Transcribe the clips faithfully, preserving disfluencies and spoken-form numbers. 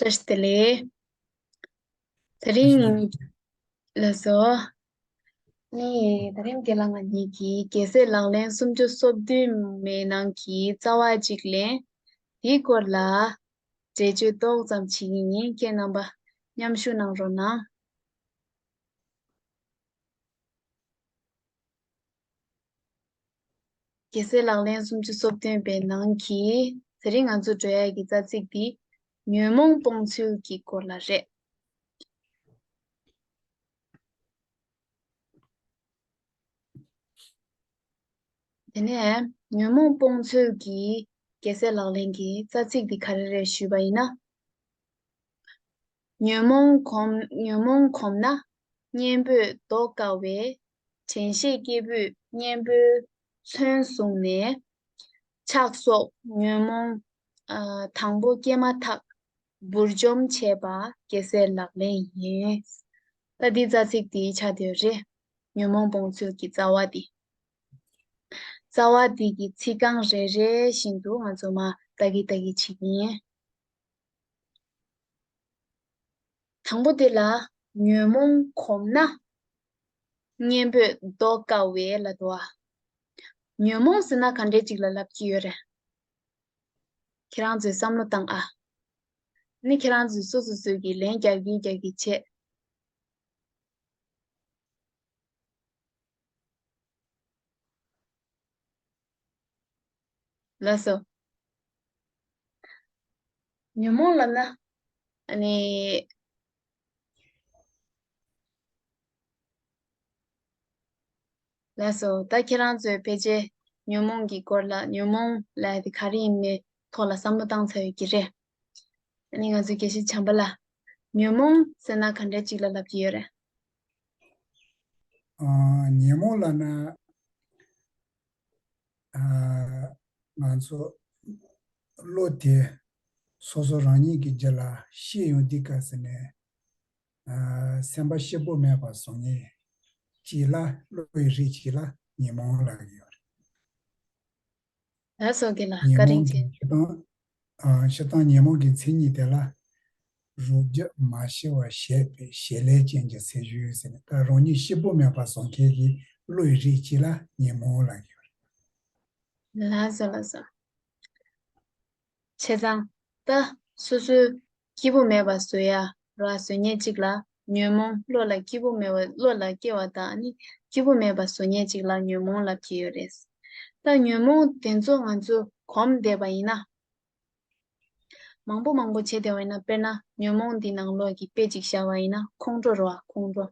བཀྲ་ཤིས་བདེ་ལེགས། དེ་རིང་ལགས་སོ། ནི་དེ་རིང་རྒན་ལགས་ང་གཉིས་ཀྱིས་རྒྱལ་སྲས་ལག་ལེན་སུམ་ཅུ་སོ་བདུན་མའི་ནང་གི་རྩ་བ་གཅིག་ལེན། དེའི་སྐོར་ལ་འགྲེལ་བརྗོད་ཏོག་ཙམ་བྱེད་ཀྱི་ཡིན། ཁྱེད་རྣམ་པ་མཉམ་ཞུགས་གནང་རོགས་གནང་། རྒྱལ་སྲས་ལག་ལེན་སུམ་ཅུ་སོ་བདུན་པའི་ནང་གི་དེ་རིང་ང་ཚོ་འགྲོ་ཡ་གི་རྩ་ཚིག་འདི་ཉོན་མོངས་སྤོང་ཚུལ་གྱི་སྐོར་ལ་རེད། དེ་ནས་ཉོན་མོངས་སྤོང་ཚུལ་གྱི་རྒྱལ་སྲས་ལག་ལེན་གྱི་རྩ་ཚིག་འདི་ག་རེ་རེད་ཞུས་པ་ཡིན་ན། ཉོན་མོངས་གོམས། ཉོན་མོངས་གོམས་ན་གཉེན་པོས་བཟློག་དཀའ་བས། དྲན་ཤེས་སྐྱེས་བུས་གཉེན་པོའི་མཚོན་བཟུང་ནས། ཆགས་སོགས་ཉོན་མོངས། ཨ། དང་པོ་སྐྱེས་མ་ཐག་འབུར་འཇོམས་བྱེད་པ་རྒྱལ་སྲས་ལག་ལེན་ཡིན། ད་འདི་རྩ་ཚིག་འདི་ཆགས་བསྡད་ཡོད་རེད། ཉོན་མོངས་སྤོང་ཚུལ་གྱི་རྩ་བ་འདི། རྩ་བ་འདི་གི་ཚིག་རྐང་རེ་རེ་བཞིན་དུ་ང་ཚོ་མར་ལྟ་གི་ལྟ་གི་བྱེད་ཀྱི་ཡིན། དང་པོ་དེ་ལ་ཉོན་མོངས་གོམས་ན་གཉེན་པོས་བཟློག་དཀའ་བས་ལབ་འདུག་བ། ཉོན་མོངས་ཟེར་ན་ག་འདྲས་ཅིག་ལ་ལབ་ཀྱི་ཡོད་རེད། ཁྱེད་རང་ཚོས་བསམ་བློ་བཏང་ཨ། ནི་ཁྱེད་རང་ཚོས་སོ་སོ་སོ་གི་ལན་རྒྱག་གི་རྒྱག་གི་བྱེད། ལགས་སོ། ཉོན་མོངས་ལབ་ན། ཨ་ནི། ལགས་སོ། ད་ཁྱེད་རང་ཚོས་ཕལ་ཆེར་ཉོན་མོངས་ཀྱི་སྐོར་ལ། ཉོན་མོངས་ལབ་ཡ་དེ་ག་རེ་ཡིན་མིན་ཐོག་ལ་བསམ་བློ་བཏང་ཚར་ཡོད་ཀྱི་རེད། ཨ་ནི་ང་ཚོའི་དགེ་བཤེས་བྱམས་པ་ལགས། ཉོན་མོངས་ཟེར་ན་ག་འདྲ་ཅིག་ལ་ལབ་ཀྱི་ཡོད་རེད། ཨ། ཉོན་མོངས་ལབ་ན། ཨ། ང་ཚོ་བློ་དེ་སོ་སོ་རང་ཉིད་ཀྱི་རྒྱུད་ལ་ཤེས་ཡོང་དུས་སྐབས་སུ་ནས། ཨ། སེམས་པ་སྐྱིད་པོ་མེད་པ་བཟོ་མཁན་གཅིག་ལ། བློ་ཡི་རིགས་གཅིག་ལ་ཉོན་མོངས་ལབ་ཀྱི་ཡོད་རེད། ལགས་སོ་རྒན་ལགས། ཉོན་བཀའ་དྲིན་མོངས་ཀྱི་ཆེ། སྤྱིར་བཏང་། ཨ། སྤྱིར་བཏང་ཉོན་མོངས་ཀྱི་མཚན་ཉིད་དེ་ལ། རོ་བརྒྱ་མ་ཞི་བར་བྱེད་པའི་བྱེད་ལས་ཅན་གྱི་ཚེ་ཤུལ་ཟེར་ནས། ད་རང་ཉིད་སྐྱིད་པོ་མེད་པ་བཟོ་མཁན་གྱི་བློ་ཡི་རིགས་གཅིག་ལ་ཉོན་མོངས་ལབ་ཀྱི་ཡོད་རེད། ལགས་སོ་ལགས་སོ། བྱས་ཙང་། ད་སོ་སོའི་སྐྱིད་པོ་མེད་པ་བཟོ་ཡ་ར་བཟོ་མཁན་གཅིག་ལ་ཉོན་མོངས། བློ་ལ་སྐྱིད་པོ་མེད་པ། བློ་ལ་སྐྱེ་བ་དང་། ཨ་ནི་སྐྱིད་པོ་མེད་པ་བཟོ་མཁན་གཅིག་ལ་ཉོན་མོངས་ལབ་ཀྱི་ཡོད་རེད། ད་ཉོན་མོངས་དེ་ཚོ་ང་ཚོ་གོམས་བསྡད་པ་ཡིན་ན། མང་པོ་མང་པོ་བྱས་བསྡད་པ་ཡིན་ན། དཔེར་ན་ཉོན་མོངས་འདི་ནང་ལོགས་ཀྱི་དཔེ་གཅིག་བཞག་པ་ཡིན་ན། ཁོང་ཁྲོ་རེད་བ། ཁོང་ཁྲོ།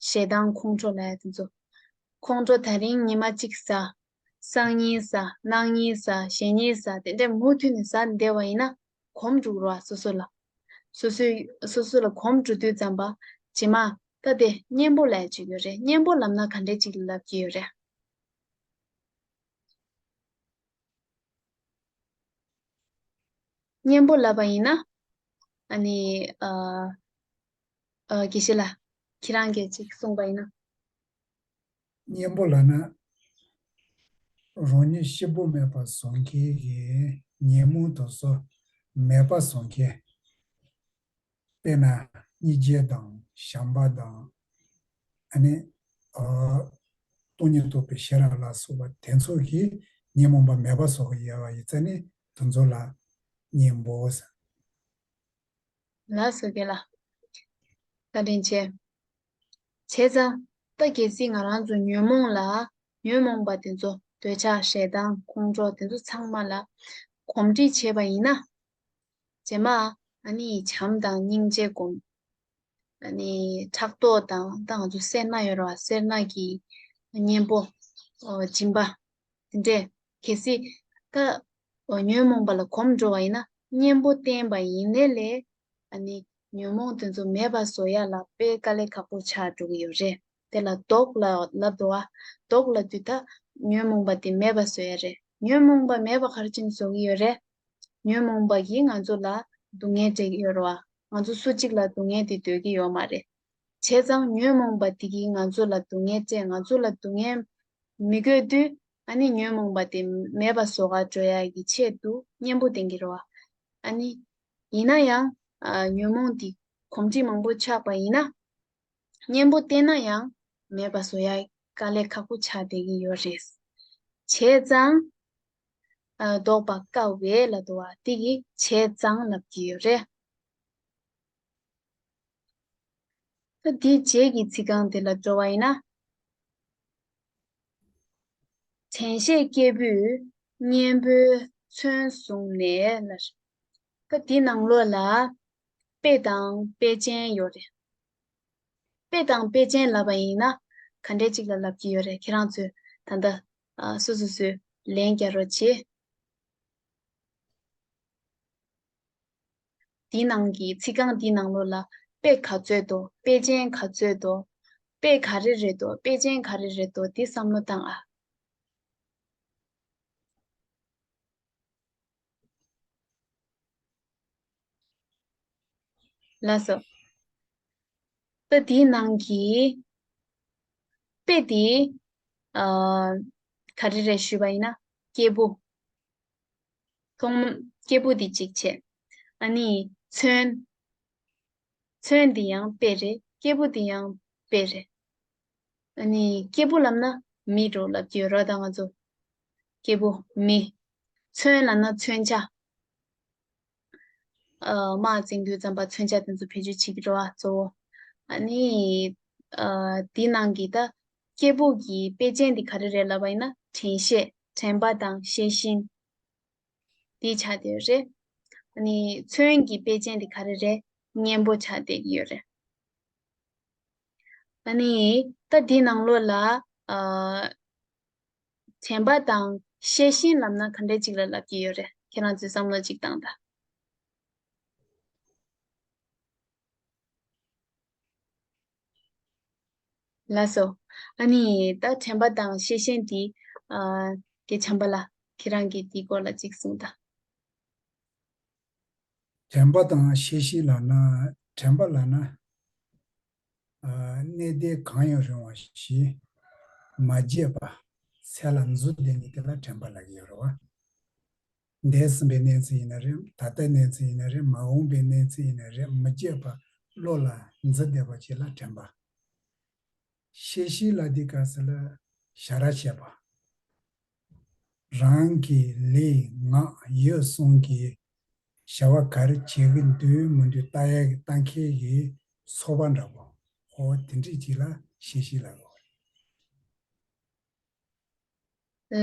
ཞེ་སྡང་ཁོང་ཁྲོ་ལབ་ཡ་དེ་ཚོ། ཁོང་ཁྲོ་དེ་རིང་ཉི་མ་གཅིག་ཟ། སང་ཉིན་ཟ། གནངས་ཉིན་ཟ། གཞེས་ཉིན་ཟ། དེ་འདྲ་མུ་མཐུད་ནས་ཟ་བསྡད་པ་ཡིན་ན། གོམས་འགྲོ་གི་རེད་བ། སོ་སོ་ལ། སོ་སོའི། སོ་སོ་ལ་གོམས་འགྲོ་དུས་ཙམ་པ། རྗེས་མ་ད་དེ་གཉེན་པོ་ལབ་ཡ་ཅིག་ཡོད་རེད། གཉེན་པོ་ལབ་ན་ག་འདྲ་ཅིག་ལབ་ཀྱི་ཡོད་རེད། གཉེན་པོ་ལབ་པ་ཡིན་ན། ཨ་ནི། ཨ། ཨ། དགེ་བཤེས་ལགས། ཁྱེད་རང་གིས་ཅིག་གསུངས་པ་ཡིན་ན། གཉེན་པོ་ལབ་ན། རང་ཉིད་སྐྱིད་པོ་མེད་པ་བཟོ་མཁན་གྱི་ཉོན་མོངས་དེ་ཚོ་མེད་པ་བཟོ་མཁན། དཔེར་ན་སྙིང་རྗེ་དང་བྱམས་པ་དང་། ཨ་ནི། ཨ། སྟོང་ཉིད་རྟོགས་པའི་ཤེས་རབ་ལ་སོགས་པ་དེ་ཚོ་གིས་ཉོན་མོངས་པ་མེད་པ་བཟོ་གི་ཡོད་པ་ཡིན་ཙང་ནི། དེ་ཚོ་ལ་གཉེན་པོ་ཟེར། ལགས་སོ་རྒན་ལགས། བཀའ་དྲིན་ཆེ། བྱས་ཙང་། ད་གལ་སྲིད་ང་རང་ཚོ་ཉོན་མོངས་ལ། ཉོན་མོངས་པ་དེ་ཚོ། འདོད་ཆགས། ཞེ་སྡང་། ཁོང་ཁྲོ། དེ་ཚོ་ཚང་མ་ལ་གོམས་འདྲིས་བྱས་པ་ཡིན་ན། རྗེས་མ་ཨ་ནི་བྱམས་དང་སྙིང་རྗེ་སྒོམ། ཨ་ནི་ཕྲག་དོག་དང་། ད་ང་ཚོ་སེར་སྣ་ཡོད་རེད་བ། སེར་སྣ་གི་གཉེན་པོ། ཨོ། སྦྱིན་པ། དེ་འདྲས། གལ་སྲིད་ད། ཨོ། ཉོན་མོངས་པ་ལ་གོམས་འགྲོ་བ་ཡིན་ན། གཉེན་པོ་བསྟེན་པ་ཡིན་ནའི་ལས། ཨ་ནི་ཉོན་མོངས་དེ་ཚོ་མེད་པ་བཟོ་ཡ་ལ་དཔེ་དཀའ་ལས་ཁག་པོ་ཆགས་འགྲོ་གི་ཡོད་རེད། དེ་ལ་བཟློག་ལབ་ལབ་འདུག་བ། བཟློག་ལབ་དུས་ད་ཉོན་མོངས་པ་དེ་མེད་པ་བཟོ་ཡ་རེད། ཉོན་མོངས་པ་མེད་པ་ག་རེ་བྱས་ནས་བཟོ་གི་ཡོད་རེད། ཉོན་མོངས་པ་གིས་ང་ཚོ་ལ་སྡུག་བསྔལ་སྤྲད་ཀྱི་ཡོད་རེད་བ། ང་ཚོ་སུ་གཅིག་ལ་སྡུག་བསྔལ་དེ་འདོད་ཀྱི་ཡོད་མ་རེད། བྱས་ཙང་ཉོན་མོངས་པ་དེ་གིས་ང་ཚོ་ལ་སྡུག་བསྔལ་སྤྲད། ང་ཚོ་ལ་སྡུག་བསྔལ་མི་དགོས་དུས། ཨ་ནི་ཉོན་མོངས་པ་དེ་མེད་པ་བཟོ་ག་འགྲོ་ཡ་གི་ཆེད་དུ་གཉེན་པོ་བསྟེན་གྱི་རེད་བ། ཨ་ནི། ཡིན་ན་ཡང་ ཨ་ཉོན་མོངས་འདི་གོམས་འདྲིས་མང་པོ་ཆགས་པ་ཡིན་ན། གཉེན་པོ་བསྟེན་ན་ཡང་མེད་པ་བཟོ་ཡ་དཀའ་ལས་ཁག་པོ་ཆགས་བསྡད་ཀྱི་ཡོད་རེད། བྱས་ཙང་། ཨ་བཟློག་པ་དཀའ་བས་ལབ་འདུག་བ། དེ་གི་བྱས་ཙང་ལབ་ཀྱི་ཡོད་རེད། ད་དེའི་རྗེས་ཀྱི་ཚིག་རྐང་དེ་ལ་འགྲོ་བ་ཡིན་ན། དྲན་ཤེས་སྐྱེས་བུས་གཉེན་པོའི་མཚོན་བཟུང་ནས་ལ། ད་དེའི་ནང་ལོགས་ལ་དཔེ་དང་དཔེ་ཅན་ཡོད་རེད། དཔེ་དང་དཔེ་ཅན་ལབ་པ་ཡིན་ན་ག་འདྲས་ཅིག་ལ་ལབ་ཀྱི་ཡོད་རེད། ཁྱེད་རང་ཚོས་ད་ལྟ་ཨ་སོ་སོ་སོས་ལན་རྒྱག་རོགས་བྱེད། འདི་ནང་གི་ཚིག་རྐང་འདི་ནང་ལོགས་ལ་དཔེ་ག་ཚོད་འདུག་དཔེ་ཅན་ག་ཚོད་འདུག་དཔེ་ག་རེ་རེད་འདུག་དཔེ་ཅན་ག་རེ་རེད་འདུག་འདི་བསམ་བློ་བཏང་ཨ། ལགས་སོ། ད་འདིའི་ནང་གི་དཔེ་འདི་ཨ་ག་རེ་རེད་ཞུས་པ་ཡིན་ན། སྐྱེས་བུ། ཐོག་མ་སྐྱེས་བུ་འདི་གཅིག་བྱས། ཨ་ནི་མཚོན། མཚོན་འདི་ཡང་དཔེ་རེད། སྐྱེས་བུ་འདི་ཡང་དཔེ་རེད། ཨ་ནི་སྐྱེས་བུ་ལབ་ན་མི་འགྲོ་ལབ་ཀྱི་ཡོད་རེད་ད་ང་ཚོ། སྐྱེས་བུ་མི། མཚོན་ལབ་ན་མཚོན་ཆ། ཨ་དམག་འཛིང་དུས་ཙམ་པ་མཚོན་ཆ་དེ་ཚོ་བེད་སྤྱོད་བྱེད་ཀྱི་རེད་བ་གཙོ་བོ། ཨ་ནི་ཨ་འདི་ནང་གི་ད་སྐྱེས་བུ་གི་དཔེ་ཅན་འདི་ག་རེ་རེད་ལབ་པ་ཡིན་ན་དྲན་ཤེས། དྲན་པ་དང་ཤེས་བཞིན། འདི་ཆགས་བསྡད་ཡོད་རེད། ཨ་ནི་མཚོན་གྱི་དཔེ་ཅན་འདི་ག་རེ་རེད། གཉེན་པོ་ཆགས་བསྡད་ཀྱི་ཡོད་རེད། ཨ་ནི་ད་འདི་ནང་ལོགས་ལ་ཨ་དྲན་པ་དང་ཤེས་བཞིན་ལབ་ན་ག་འདྲས་ཅིག་ལ་ལབ་ཀྱི་ཡོད་རེད། ཁྱེད་རང་ཚོས་བསམ་བློ་ཅིག་བཏང་དང་། ལགས་སོ། ཨ་ནི་ད་དྲན་པ་དང་ཤེས་བཞིན་དེ་ཨ་དེ་བྱམས་པ་ལགས་ཁྱེད་རང་གིས་དེའི་སྐོར་ལ་ཅིག་གསུངས་དང་། དྲན་པ་དང་ཤེས་བཞིན་ལབ་ན། དྲན་པ་ལབ་ན། ཨ་གནས་བརྟན་གང་ཡང་རུང་བ་ཞིག་མ་བརྗེད་པ། ཚེ་ལ་འཛུལ་བསྡད་མཁན་དེ་ལ་དྲན་པ་ལབ་ཀྱི་ཡོད་རེད་བ། འདས་ཟིན་པའི་གནས་ཚུལ་ཡིན་ན་རེད། ད་ལྟའི་གནས་ཚུལ་ཡིན་ན་རེད། མ་འོངས་པའི་གནས་ཚུལ་ཡིན་ན་རེད། མི་བརྗེད་པ། བློ་ལ་འཛིན་བསྡད་པ་ཅིག་ལ་དྲན་པ། ཤེས་བཞིན་ལབ་དུས་སྐབས་སུ་ལ་ཞར་བྱས་པ། རང་གི་ལུས་ངག་ཡིད་གསུམ་གྱི་བྱ་བ་ག་རེ་བྱེད་ཀྱི་འདུག་མི་འདུག་ལྟ་ཡ་གི་ལྟ་མཁན་གྱི་ཚོར་བ་འདྲ་པོ། ཨོ་དེ་འདྲས་ཅིག་ལ་ཤེས་བཞིན་ལབ་དགོས།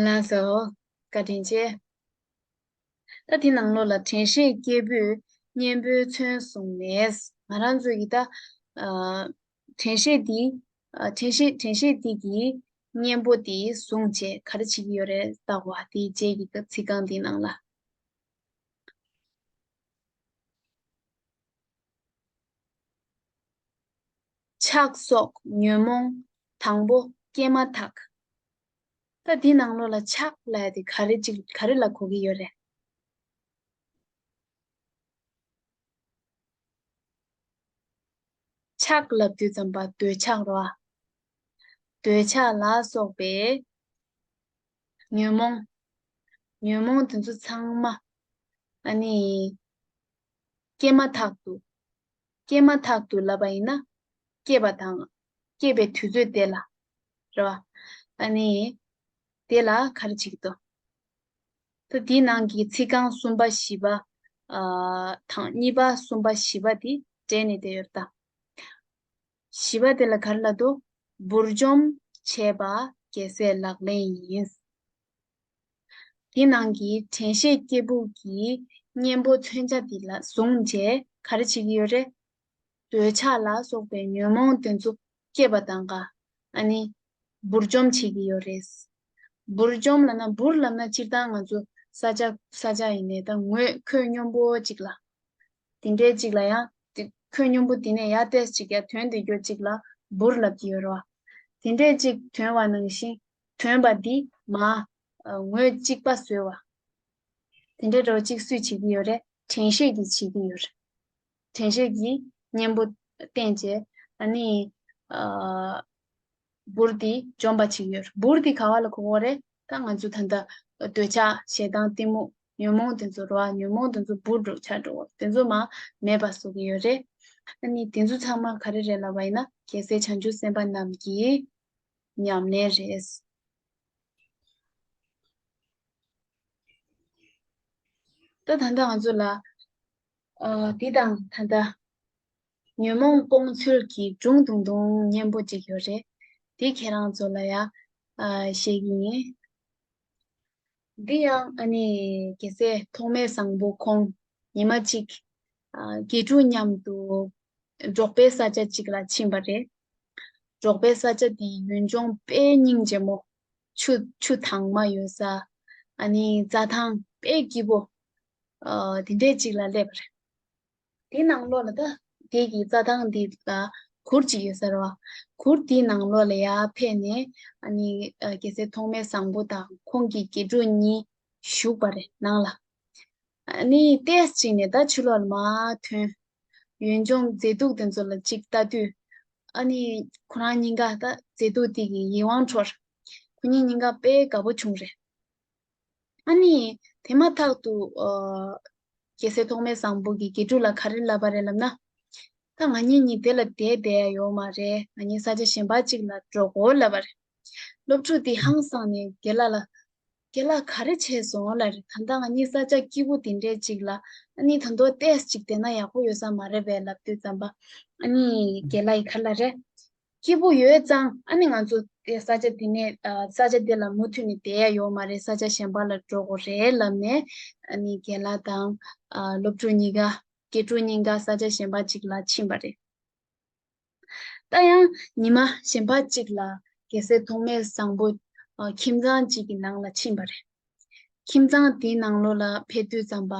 ལགས་སོ། བཀའ་དྲིན་ཆེ། ད་དེ་ནང་ལོགས་ལ་དྲན་ཤེས་སྐྱེས་བུས་གཉེན་པོའི་མཚོན་བཟུང་ནས། ང་རང་ཚོ་ཡི་ད་ཨ་དྲན་ཤེས་འདི་ཨ་དྲན་ཤེས་དྲན་ཤེས་འདི་གིས་གཉེན་པོ་འདི་བཟུང་བྱས་ག་རེ་བྱེད་ཀྱི་ཡོད་རེད་ལྟ་བ། དེའི་རྗེས་ཀྱི་ཚིག་རྐང་འདིའི་ནང་ལ། ཆགས་སོགས་ཉོན་མོངས་དང་པོ་སྐྱེས་མ་ཐག་ད་འདི་ནང་ལོགས་ལ་ཆགས་ལབ་ཡ་དེ་ག་རེ་ཅིག་ག་རེ་ལ་གོ་གི་ཡོད་རེད། ཆགས་ལབ་དུས་ཙམ་པ་འདོད་ཆགས་རེད་བ། འདོད་ཆགས་ལ་སོགས་པའི་ཉོན་མོངས། ཉོན་མོངས་དེ་ཚོ་ཚང་མ་ཨ་ནི་སྐྱེས་མ་ཐག་ཏུ། སྐྱེས་མ་ཐག་ཏུ་ལབ་པ་ཡིན་ན། སྐྱེས་པ་དང་། སྐྱེས་པའི་དུས་ཚོད་དེ་ལ། རེད་བ། ཨ་ནི། དེ་ལ་ག་རེ་བྱེད་ཀྱི་འདུག་ད་འདིའི་ནང་གི་ཚིག་རྐང་གསུམ་པ་བཞི་པ། ཨ་དང་གཉིས་པ་གསུམ་པ་བཞི་པ་དེ་འདྲེས་ནས་བསྡད་ཡོད་ད། བཞི་པ་དེ་ལ་ག་རེ་ལབ་འདུག་འབུར་འཇོམས་བྱེད་པ་རྒྱལ་སྲས་ལག་ལེན་ཡིན། དེ་ནང་གི་དྲན་ཤེས་སྐྱེས་བུ་གིས་གཉེན་པོ་མཚོན་ཆ་འདི་ལ་བཟུང་བྱས་ག་རེ་བྱེད་ཀྱི་ཡོད་རེད། འདོད་ཆགས་ལ་སོགས་པའི་ཉོན་མོངས་དེ་ཚོ་སྐྱེས་པ་དང་ག་ཨ་ནི་འབུར་འཇོམས་བྱེད་ཀྱི་ཡོད་རེད། འབུར་འཇོམས་ལབ་ན་འབུར་ལབ་ན་སྤྱིར་བཏང་ང་ཚོ་ས་ཆ་ས་ཆ་ཡིན་ནའི་ད་ངོས་ཁོད་སྙོམས་པོ་ཅིག་ལ། དེ་འདྲའི་ཅིག་ལ་ཡང་དེ་ཁོད་སྙོམས་པོ་དེ་ནས་ཡར་ཏོག་ཙམ་ཅིག་ཡར་ཐོན་བསྡད་རྒྱུ་ཅིག་ལ་འབུར་ལབ་ཀྱི་ཡོད་རེད་བ། དེ་འདྲའི་ཅིག་ཐོན་པ་ནང་བཞིན་ཐོན་པ་འདི་མར་ངོས་གཅིག་པ་བཟོས་བ། དེ་འདྲའི་འདྲ་བོ་ཅིག་སུས་བྱེད་ཀྱི་ཡོད་རེད། དྲན་ཤེས་ཀྱིས་བྱེད་ཀྱི་ཡོད་རེད། དྲན་ཤེས་ཀྱིས་གཉེན་པོ་བསྟེན་བྱས་ཨ་ནི་ཨ་འབུར་འདི་འཇོམས་པ་བྱེད་ཀྱི་ཡོད་རེད། འབུར་འདི་ག་བ་ལ་གོ་གི་ཡོད་རེད། ད་ང་ཚོ་ད་ལྟ་འདོད་ཆགས་ཞེ་སྡང་གཏི་མུག་ཉོན་མོངས་དེ་ཚོ་རེད་བ། ཉོན་མོངས་དེ་ཚོ་འབུར་འགྲོ་ཆགས་འགྲོ་བ། དེ་ཚོ་མར་མེད་པ་བཟོ་གི་ཡོད་རེད། ཨ་ནི་དེ་ཚོ་ཚང་མ་ག་རེ་རེད་ལབ་པ་ཡིན་ན། རྒྱལ་སྲས་བྱང་ཆུབ་སེམས་དཔའ་རྣམས་ཀྱི་ཉམས་ལེན་རེད། ད་ད་ལྟ་ང་ཚོ་ལ། ཨ། འདི་དང་ད་ལྟ་ཉོན་མོངས་སྤོང་ཚུལ་གྱི་སྒྲུང་ཐུང་ཐུང་སྙན་པོ་ཅིག་ཡོད་རེད། འདི་ཁྱེད་རང་ཚོ་ལ་ཡ། ཨ། བཤད་ཀྱི་ཡིན། འདི་ཡང་ཨ་ནི་རྒྱལ་སྲས་ཐོགས་མེད་བཟང་པོ་ཁོང་ཉི་མ་གཅིག་ཨ། དགེ་ཕྲུག་མཉམ་དུ་འབྲོག་པའི་ས་ཆ་གཅིག་ལ་ཕྱིན་པ་རེད། འབྲོག་པའི་ས་ཆ་དེའི་ཡུལ་ལྗོངས་དཔེ་སྙིང་རྗེ་མོ། ཆུ་ཆུ་དྭངས་མ་ཡོད་ས། ཨ་ནི་རྩྭ་ཐང་དཔེ་སྐྱིད་པོ། ཨ། དེ་འདྲའི་གཅིག་ལ་སླེབས་པ་རེད། དེའི་ནང་ལོགས་ལ་ད། དེ་གི་རྩྭ་ཐང་འདི་ལ་གུར་ཅིག་ཡོད་ས་རེད་བ། གུར་དེའི་ནང་ལོགས་ལ་ཡར་ཕེབས་ནས། ཨ་ནི་ཨ། རྒྱལ་སྲས་ཐོགས་མེད་བཟང་པོ་དང་ཁོང་གི་དགེ་ཕྲུག་གཉིས་བཞུགས་པ་རེད་ནང་ལ། ཨ་ནི་ཏོག་ཙམ་ཅིག་ནས་ད་ཕྱི་ལོགས་ལ་མར་ཐོན། ཡུལ་ལྗོངས་མཛེས་སྡུག་དེ་ཚོ་ལ་ཅིག་ལྟ་དུས། ཨ་ནི་ཁོ་རང་གཉིས་ཀ་ད་མཛེས་སྡུག་དེ་གིས་ཡིད་དབང་འཕྲོག་ཁོ་གཉིས་གཉིས་ཀ་དཔེ་དགའ་པོ་བྱུང་རེད། ཨ་ནི་དེ་མ་ཐག་ཏུ། ཨ། རྒྱལ་སྲས་ཐོགས་མེད་བཟང་པོ་གིས་དགེ་ཕྲུག་ལ་ག་རེ་ལབ་པ་རེད་ལབ་ན། ད་ང་གཉིས་གཉིས་དེ་ལ་བསྡད་བསྡད་ཡ་ཡོད་མ་རེད། ང་གཉིས་ས་ཆ་གཞན་པ་གཅིག་ལ་འགྲོ་དགོས་ལབ་པ་རེད། སློབ་ཕྲུག་དེ་ཧང་སངས་ནས་རྒན་ལགས་ལ། རྒན་ལགས་ག་རེ་བྱས་སོང་ལབ་རེད། ད་ལྟ་ང་གཉིས་ས་ཆ་སྐྱིད་པོ་དེ་འདྲས་ཅིག་ལ། ཨ་ནི་ད་དུང་ཏོག་ཙམ་ཅིག་བསྡད་ན་ཡག་པོ་ཡོད་ས་མ་རེད་པས་ལབ་དུས་ཙམ་པ། ཨ་ནི་རྒན་ལགས་ཡིས་ག་རེ་ལབ་རེད། སྐྱིད་པོ་ཡོད་ཙང་ཨ་ནི་ང་ཚོ་དེ་ས་ཆ་དེ་ནས། ཨ། ས་ཆ་དེ་ལ་མུ་མཐུད་ནས་བསྡད་ཡ་ཡོད་མ་རེད། ས་ཆ་གཞན་པ་ལ་འགྲོ་དགོས་རེད་ལབ་ནས། ཨ་ནི་རྒན་ལགས་དང་། ཨ། སློབ་ཕྲུག་གཉིས་ཀ་དགེ་ཕྲུག་གཉིས་ཀ་ས་ཆ་གཞན་པ་ཅིག་ལ་ཕྱིན་པ་རེད། ད་ཡང་ཉི་མ་གཞན་པ་ཅིག་ལ་རྒྱལ་སྲས་ཐོགས་མེད་བཟང་པོ། ཨ། ཁྱིམ་ཚང་ཅིག་གི་ནང་ལ་ཕྱིན་པ་རེད། ཁྱིམ་ཚང་དེའི་ནང་ལོགས་ལ་ཕེབས་དུས་ཙམ་པ།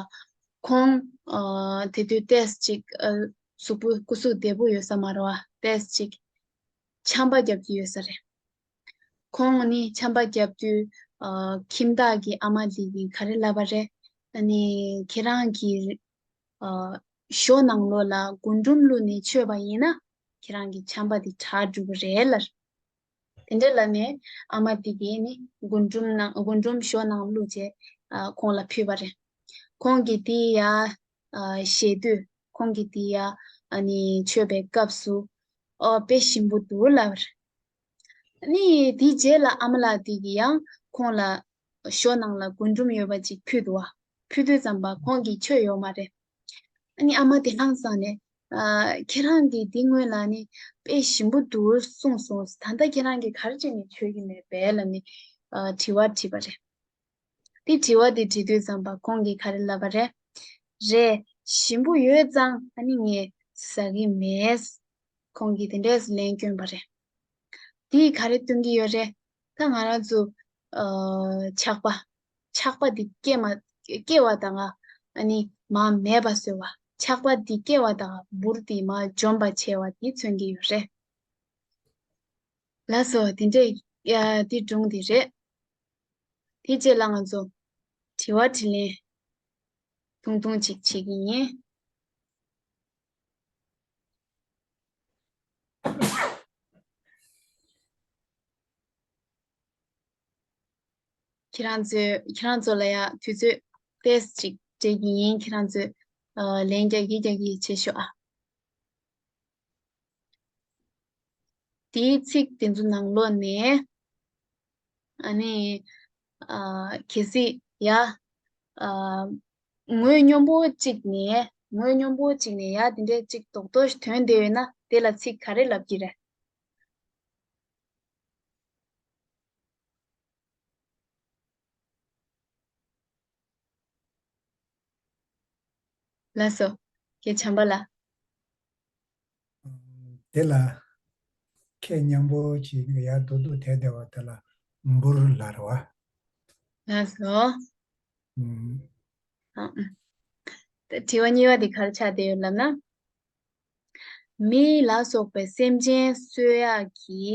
ཁོང་། ཨ། དེ་དུས་ཏོག་ཙམ་ཅིག་ཨ། གཟུགས་པོ་སྐུ་གཟུགས་བདེ་པོ་ཡོད་ས་མ་རེད་བ། ཏོག་ཙམ་ཅིག་ཆམ་པ་བརྒྱབ་ཀྱི་ཡོད་ས་རེད། ཁོང་ནི་ཆམ་པ་བརྒྱབ་དུས། ཨ། ཁྱིམ་བདག་གི་ཨ་མ་དེ་གིས་ག་རེ་ལབ་པ་རེད། ཨ་ནི་ཁྱེད་རང་གི། ཨ། ཞོ་ནང་ལོགས་ལ་རྒུན་འབྲུམ་བླུགས་ནས་མཆོད་པ་ཡིན་ན། ཁྱེད་རང་གི་ཆམ་པ་དེ་དྲག་འགྲོ་གི་རེད་ལབ། དེ་འདྲ་ལབ་ནས་ཨ་མ་དེ་གིས་ནི་རྒུན་འབྲུམ་ནང་། རྒུན་འབྲུམ་ཞོ་ནང་བླུགས་བྱས། ཨ། ཁོང་ལ་ཕུལ་བ་རེད། ཁོང་གིས་དེ་ཡར། ཨ། བཞེས་དུས། ཁོང་གིས་དེ་ཡར། ཨ་ནི་མཆོད་པའི་སྐབས་སུ། ཨོ། དཔེ་ཞིམ་པོ་འདུག་ལབ་པ་རེད། ཨ་ནི་དེའི་རྗེས་ལ་ཨ་མ་ལགས་དེ་གིས་ཡང་ཁོང་ལ་ཞོ་ནང་ལ་རྒུན་འབྲུམ་ཡོད་པ་ཅིག་ཕུལ་འདུག་བ། ཕུལ་དུས་ཙམ་པ་ཁོང་གིས་མཆོད་ཡོད་མ་རེད། ཨ་ནི་ཨ་མ་དེ་ཧང་སངས་ནས། ཨ། ཁྱེད་རང་གིས་འདི་སྔོན་ལ་ནི་དཔེ་ཞིམ་པོ་འདུག་གསུངས་སོང་། ད་ལྟ་ཁྱེད་རང་གིས་ག་རེ་བྱས་ནས་མཆོད་ཀྱི་མེད་པས་ལབ་ནས། ཨ། དྲི་བ་དྲིས་པ་རེད། དེ་དྲི་བ་དེ་དྲི་དུས་ཙམ་པ་ཁོང་གིས་ག་རེ་ལབ་པ་རེད། རེད། ཞིམ་པོ་ཡོད་ཙང་ཨ་ནི་ངས་ཟ་གི་མེད། ཁོང་གིས་དེ་འདྲས་ལན་བསྐྱོན་པ་རེད། དེས་ག་རེ་སྟོན་གྱི་ཡོད་རེད། ད་ང་རང་ཚོ། ཨ། ཆགས་པ། ཆགས་པ་འདི་སྐྱེ་མ། སྐྱེ་བ་དང་། ཨ་ནི་མར་མེད་པ་བཟོ་བ། ཆགས་པ་འདི་སྐྱེ་བ་དང་འབུར་འདི་མར་འཇོམས་པ་བྱས་པ་འདི་མཚོན་གྱི་ཡོད་རེད། ལགས་སོ། དེ་འདྲས། ཡ། འདི་སྒྲུང་འདི་རེད། དེ་རྗེས་ལ་ང་ཚོ་དྲི་བ་དྲིས་ལན་ཐུང་ཐུང་ཅིག་བྱེད་ཀྱི་ཡིན། ཁྱེད་རང་ཚོས། ཁྱེད་རང་ཚོ་ལ་ཡ་དུས་ཚོད་ཏོག་ཙམ་ཅིག་སྤྲད་ཀྱི་ཡིན། ཁྱེད་རང་ཚོས། ཨ། ལན་རྒྱག་གི་རྒྱག་གི་བྱེད་ཤོག་ཨ། དེའི་ཚིག་དེ་ཚོ་ནང་ལོགས་ནས། ཨ་ནི། ཨ། གལ་སྲིད་ཡ། ཨ། ངོས་སྙོམས་པོ་གཅིག་ནས། ངོས་སྙོམས་པོ་གཅིག་ནས་ཡ་དེ་འདྲས་གཅིག་རྡོག་རྡོག་ཞིག་ཐོན་བསྡད་ཡོད་ན། དེ་ལ་ཚིག་ག་རེ་ལབ་ཀྱི་རེད། ལགས་སོ། རྒན་བྱམས་པ་ལགས། དེ་ལ་ཁྱེད་མཉམ་པོ་ཅིག་ཡར་རྡོག་རྡོག་དེད་བསྡད་པ་དེ་ལ་འབུར་ལབ་རེད་བ། ལགས་སོ། ཨ། ཨ། དྲི་བ་གཉིས་པ་དེ་ག་རེ་ཆགས་བསྡད་ཡོད་ལབ་ན། མི་ལ་སོགས་པའི་སེམས་ཅན་གསོད་ཡག་གི་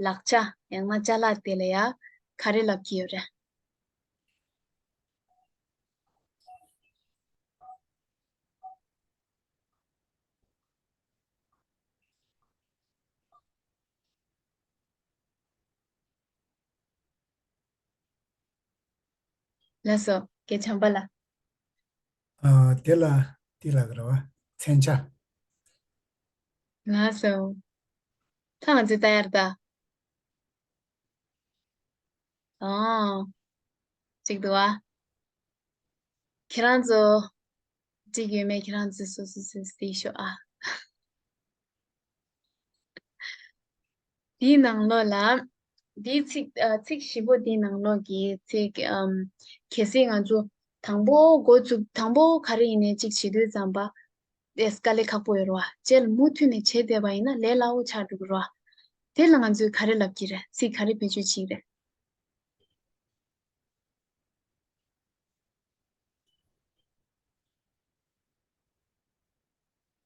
ལག་ཆ་ཡང་ན་ཅ་ལག་དེ་ལ་ཡ་ག་རེ་ལབ་ཀྱི་ཡོད་རེད། ལགས་སོ། རྒན་བྱམས་པ་ལགས། ཨ། དེ་ལ་དེ་ལ་གི་རེད་བ། མཚོན་ཆ། ལགས་སོ། ད་ང་ཚོས་ལྟ་ཡར་ལྟ། ཨང་། གཅིག་འདུག་ཨ། ཁྱེད་རང་ཚོ་འགྲིག་ཡོད་མེད་ཁྱེད་རང་ཚོས་སོ་སོ་སོ་སོས་ཤོག་ཨ། འདིའི་ནང་ལོགས་ལ། འདིའི་ཚིག་ཨ། ཚིག་བཞི་པོ་འདིའི་ནང་ལོགས་ཀྱི་ཚིག་ཨམ། གལ་སྲིད་ང་ཚོ་དང་པོ་འགོ་བཙུགས། དང་པོ་ག་རེ་ཡིན་ནའི་གཅིག་བྱེད་དུས་ཙམ་པ། དེ་དཀའ་ལས་ཁག་པོ་ཡོད་རེད་བ། རྗེས་ལ་མུ་མཐུད་ནས་བྱེད་བསྡད་པ་ཡིན་ན་ལས་སླ་བོ་ཆགས་འགྲོ་གི་རེད་བ། དེ་ལ་ང་ཚོས་ག་རེ་ལབ་ཀྱི་རེད། ཚིག་ག་རེ་བེད་སྤྱོད་བྱེད་ཀྱི་རེད།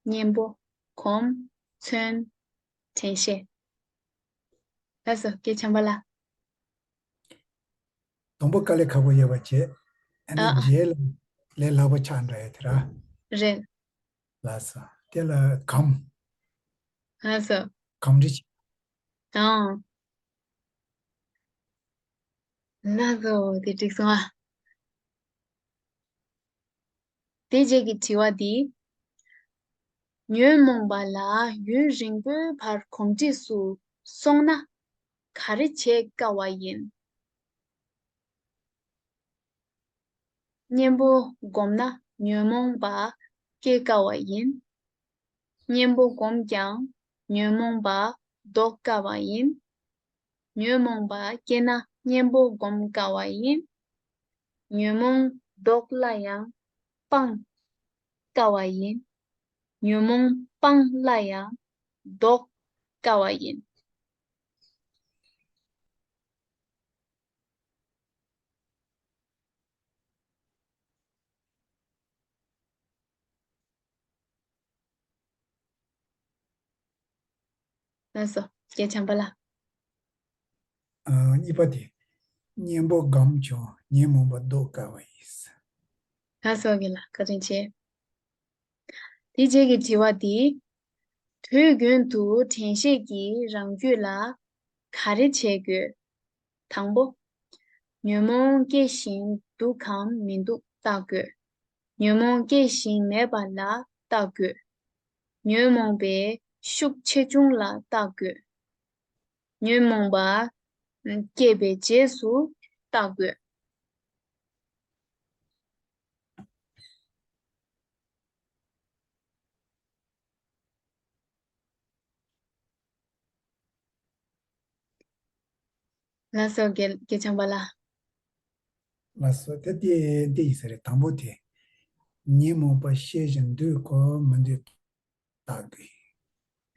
གཉེན་པོ། གོམས། མཚོན། དྲན་ཤེས། ལགས་སོ། སྐད་ཆ་པ་ལ། དང་པོ་དཀའ་ལས་ཁག་པོ་ཡོད་པ་བྱས། ཨ་ནི། ཨ། རྗེས་ལ་ལས་སླ་པོ་ཆགས་འདྲ་ཡོད་དེ་ར། རེད། ལགས་སོ། དེ་ལ་གོམས། ལགས་སོ། གོམས་འདྲིས། ཨང་། ལགས་སོ། དེ་འགྲིག་སོང་ཨ། དེ་རྗེས་ཀྱི་དྲི་བ་འདི། ཉོན་མོངས་པ་ལ་ཡུན་རིང་པོའི་བར་གོམས་འདྲིས་སུ་སོང་ན་ག་རེ་བྱེད་དཀའ་བ་ཡིན། གཉེན་པོ་བསྒོམས་ན་ཉོན་མོངས་པ་སྐྱེ་དཀའ་བ་ཡིན། གཉེན་པོ་བསྒོམས་ཀྱང་ཉོན་མོངས་པ་ལྡོག་དཀའ་བ་ཡིན། ཉོན་མོངས་པ་སྐྱེས་ན་གཉེན་པོ་བསྒོམ་དཀའ་བ་ཡིན། ཉོན་མོངས་ལྡོག་སླ་ཡང་སྤང་དཀའ་བ་ཡིན། ཉོན་མོངས་སྤང་སླ་ཡང་ལྡོག་དཀའ་བ་ཡིན། ལགས་སོ། སྐད་ཆ་པ་ལ། ཨ། གཉིས་པ་དེ། གཉེན་པོ་བསྒོམས་ཀྱང་ཉོན་མོངས་པ་ལྡོག་དཀའ་བ་ཡིན། ལགས་སོ། རྒན་ལགས་བཀའ་དྲིན་ཆེ། དེ་རྗེས་ཀྱི་དྲི་བ་འདི། དུས་རྒྱུན་དུ་དྲན་ཤེས་ཀྱིས་རང་རྒྱུད་ལ་ག་རེ་བྱེད་དགོས། དང་པོ། ཉོན་མོངས་སྐྱེ་བཞིན་འདུག་གམ་མི་འདུག་བརྟག་དགོས། ཉོན་མོངས་སྐྱེ་བཞིན་མེད་པ་ལ་བརྟག་དགོས། ཉོན་མོངས་པའི་ཤུགས་ཆེ་ཆུང་ལ་བརྟག་དགོས། ཉོན་མོངས་པ་སྐྱེས་པའི་རྗེས་སུ་བརྟག་དགོས། ལགས་སོ། རྒན། རྒན་ལྕམ་པ་ལགས། ལགས་སོ། ད་དེ་འདི་ཡིན་ས་རེད། དང་པོ་དེ། ཉོན་མོངས་པ་ཤེས་བཞིན་འདུག་གམ་མི་འདུག་བརྟག་དགོས།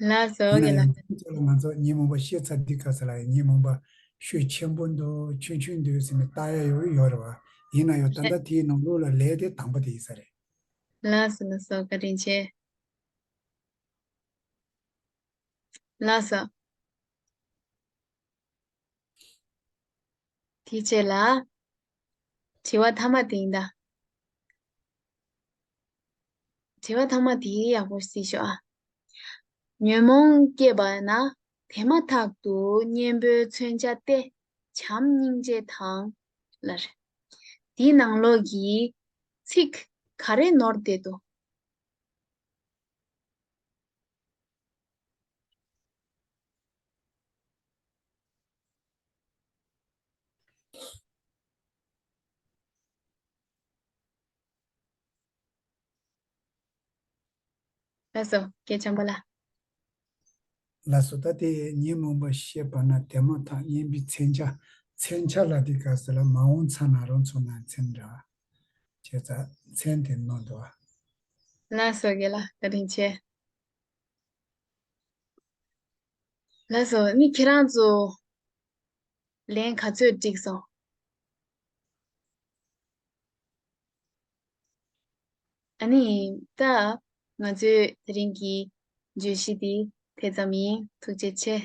ལགས་སོ། ཡིན་ན་རྒན་ལགས། ཡང་ཁྱོད་ལ་ང་ཚོ་ཉོན་མོངས་པ་ཤེས་ཚར་དུས་སྐབས་སུ་ལ་ཡང་ཉོན་མོངས་པ་ཤུགས་ཆེན་པོ་འདུག་ཆུང་ཆུང་འདུག་ཟེར་ནས་བརྟག་ཡ་ཡོད་ཡོད་རེད་བ། ཡིན་ན་ཡང་ད་ལྟ་དེའི་ནང་ལོགས་ལ་ལས་དེ་དང་པོ་དེ་ཡིན་ས་རེད། ལགས་སོ། ལགས་སོ། བཀའ་དྲིན་ཆེ། ལགས་སོ། དེའི་རྗེས་ལ། དྲི་བ་མཐའ་མ་དེ་ཡིན་ད། དྲི་བ་མཐའ་མ་དེ་ཡག་པོ་གཟིགས་ཤོག་ཨ། ཉོན་མོངས་སྐྱེས་པ་ན་དེ་མ་ཐག་ཏུ་གཉེན་པོའི་མཚོན་བྱ་སྟེ་བྱམས་སྙིང་རྗེ་དང་། ལ་རེ། དེའི་ནང་ལོགས་ཀྱི་ཚིག་ག་རེ་ནོར་བསྡད་འདུག་ལགས་སོ། རྒན་ལྕམ་པ་ལགས། ལགས་སོ། ད་དེ་ཉོན་མོངས་པ་ཤེས་པ་ན་དེ་མ་ཐག་གཉེན་པོའི་མཚོན་ཆ། མཚོན་ཆ་ལ་དེ་ག་ཟེར་ལ་མ་འོངས་ས་ན་རང་ཚོ་ན་མཚོན་འདྲ་བ། བྱས་ཙང་མཚོན་དེ་ནོར་འདུག་བ། ལགས་སོ། རྒན་ལགས་བཀའ་དྲིན་ཆེ། ལགས་སོ། ནི་ཁྱེད་རང་ཚོ་ལན་ག་ཚོད་འགྲིག་སོང་། ཨ་ནི་ད་ང་ཚོའི་དེ་རིང་གི་བརྗོད་གཞི་འདི་དེ་ཙམ་ཡིན། ཐུགས་རྗེ་ཆེ།